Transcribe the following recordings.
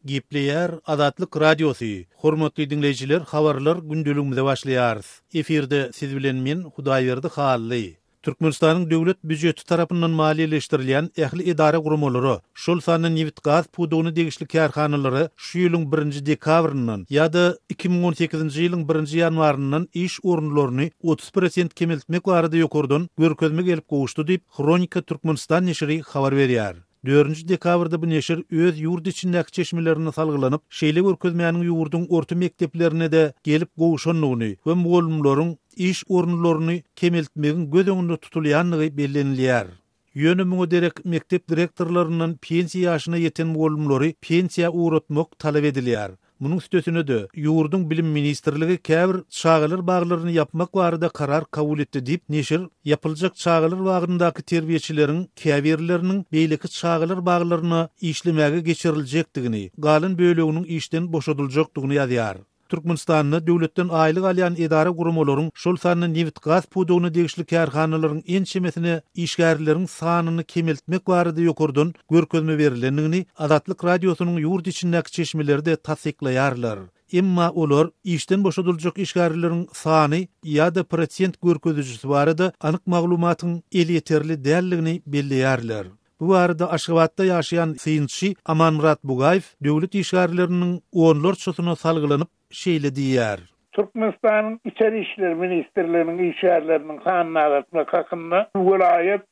Gepleýär Azatlyk Radiosy, Hormatly diňleýjiler habarlar gündeligimize başlaýarys. Efirde siz bilen men Hudaýberdi Hally. Türkmenistanyň döwlet býujeti tarapyndan maliýeleşdirilýän ähli edara-guramalara, şol sanda nebit-gaz pudagyna degişli kärhanalara şu ýylyň birinji dekabryndan ýa-da 2018-nji ýylyň birinji ýanwaryndan iş orunlaryny 30 prosent kemeltmek barada ýokardan görkezme gelip gowuşdy diýip, Hronika Türkmenistan neşiri habar berýär. Dördünji dekabrda bu neşir öz ýurt içindäki çeşmelerine salgylanyp, şeýle görkezmäniň ýurduň orta mekdeplerine-de gelip gowşandygyny we mugallymlaryň iş orunlaryny kemeltmegiň göz öňünde tutulýandygy bellenilýär. Ýöne muňa derek mekdep direktorlaryndan pensiýa ýaşyna ýeten mugallymlary pensiýa ugratmak talap edilýär. Munuň üstesine-de, ýurduň Bilim ministrligi käbir çagalar baglaryny ýapmak barada karar kabul etdi diýip, neşir ýapyljak çagalar bagyndaky terbiýeçileriň käbirleriniň beýleki çagalar baglaryna işlemäge geçiriljekdigini, galan böleginiň işden boşadyljakdygyny ýazýar. Türkmenistanda döwletden aýlyk alýan edara-guramalaryň, şol sanda nebit-gaz pudagyna degişli kärhanalaryň ençemesine işgärleriň sanyny kemeltmek barada ýokardan görkezme berlendigini Azatlyk Radiosynyň ýurt içindäki çeşmeleri-de tassyklaýarlar. Emma olar işden boşadyljak işgärleriň sany ýa-da prosent görkezijisi barada anyk maglumatyň elýeterli däldigini belleýärler. Bu barada Aşgabatda ýaşaýan synçy Amanmyrat Bugaýew döwlet işgärleriniň onlarçasyna salgylanyp, şeýle diýýär. Türkmenistanyň Içeri işler ministrliginiň işgärleriniň sanyny azaltmak hakynda welaýat,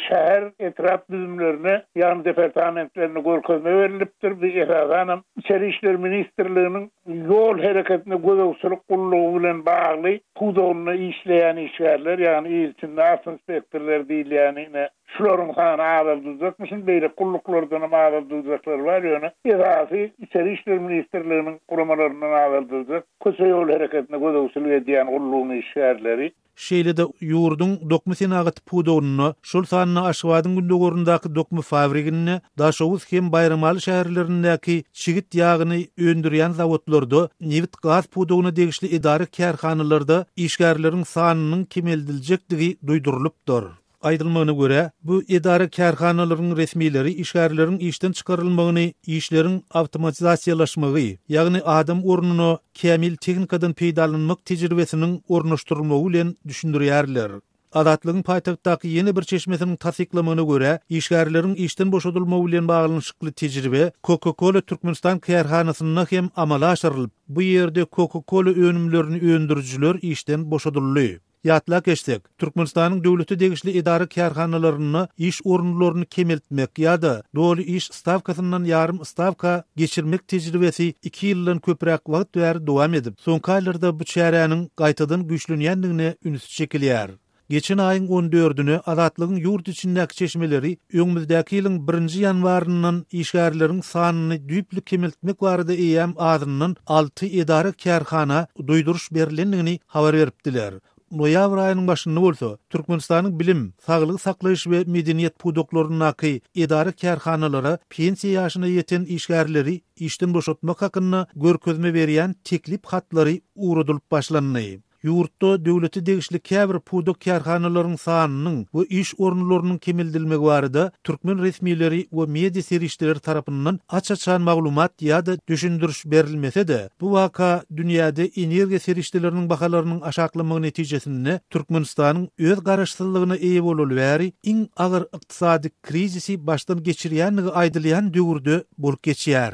şäher, etrap düzümlerine, ýagny departamentlerine görkezme berlipdir. Bu esasanam Içeri işler ministrliginiň ýol hereketine gözegçilik gullugy bilen bagly pudagynda işleýän işgärler, ýagny il içinde awtoinspektorlar diýilýäni ine Şularyň sany azaldyljakmyşyn, beýleki gulluklardanam azaldyljaklar bar, ýöne esasy Içeri işler ministrliginiň guramalaryndan azaldyljak, köçe-ýol hereketine gözegçilik edýän gullugyň işgärleri. Şeýle-de ýurduň dokma senagaty pudagynda, şol sanda Aşgabadyň gündogaryndaky dokma fabriginde, Daşoguz hem Baýramaly şäherlerindäki çigit ýagyny öndürýän zawodlarda, nebit-gaz pudagyna degişli edara-kärhanalarda işgärleriň sanynyň kemeldiljekdigi duýdurylypdyr. Aýdylmagyna görä, bu edara-kärhanalaryň resmileri işgärleriň işden çykarylmagyny işleriň awtomatizasiýalaşmagy, ýagny adam ornuna kämil tehnikadan peýdalanmak tejribesiniň ornaşdyrylmagy bilen düşündirýärler. Azatlygyň paýtagtdaky ýene bir çeşmesiniň tassyklamagyna görä, işgärleriň işden boşadylmagy bilen baglanyşykly tejribe Coca-Cola Türkmenistan kärhanasynda hem amala aşyrylyp, bu ýerde Coca-Cola önümlerini öndürijiler işden boşadyldy. Ýatlap geçsek, Türkmenistanyň döwlete degişli edara-kärhanalarynda iş orunlaryny kemeltmek ýa-da doly iş stawkasyndan ýarym stawka geçirmek tejribesi iki ýyldan köpräk wagt bäri dowam edip, soňky aýlarda bu çäräniň gaýtadan güýçlenýändigine üns çekilýär. Geçen aýyň on dördüne Azatlygyň ýurt içindäki çeşmeleri öňümizdäki ýylyň birinji ýanwaryndan işgärleriň sanyny düýpli kemeltmek barada eýýäm azyndan alty edara-kärhana duýduryş berlendigini habar beripdiler. Noýabr aýynyň başynda bolsa, Türkmenistanyň bilim, saglygy saklaýyş we medeniýet pudaklaryndaky edara-kärhanalara pensiýa ýaşyna ýeten işgärleri işden boşatmak hakynda görkezme berýän teklip hatlary ugradylyp başlandy. Ýurtda döwlete degişli käbir pudak kärhanalaryň sanynyň we iş orunlarynyň kemeldilmegi barada türkmen resmileri we media serişdeleri tarapyndan aç-açan maglumat ýa-da düşündiriş berilmese-de, bu waka dünýäde energiýa serişdeleriniň bahalarynyň aşaklamagy netijesinde Türkmenistanyň öz garaşsyzlygyna eýe bolaly bäri iň agyr ykdysady krizisi başdan geçirýändigi aýdylýan döwürde bolup geçýär.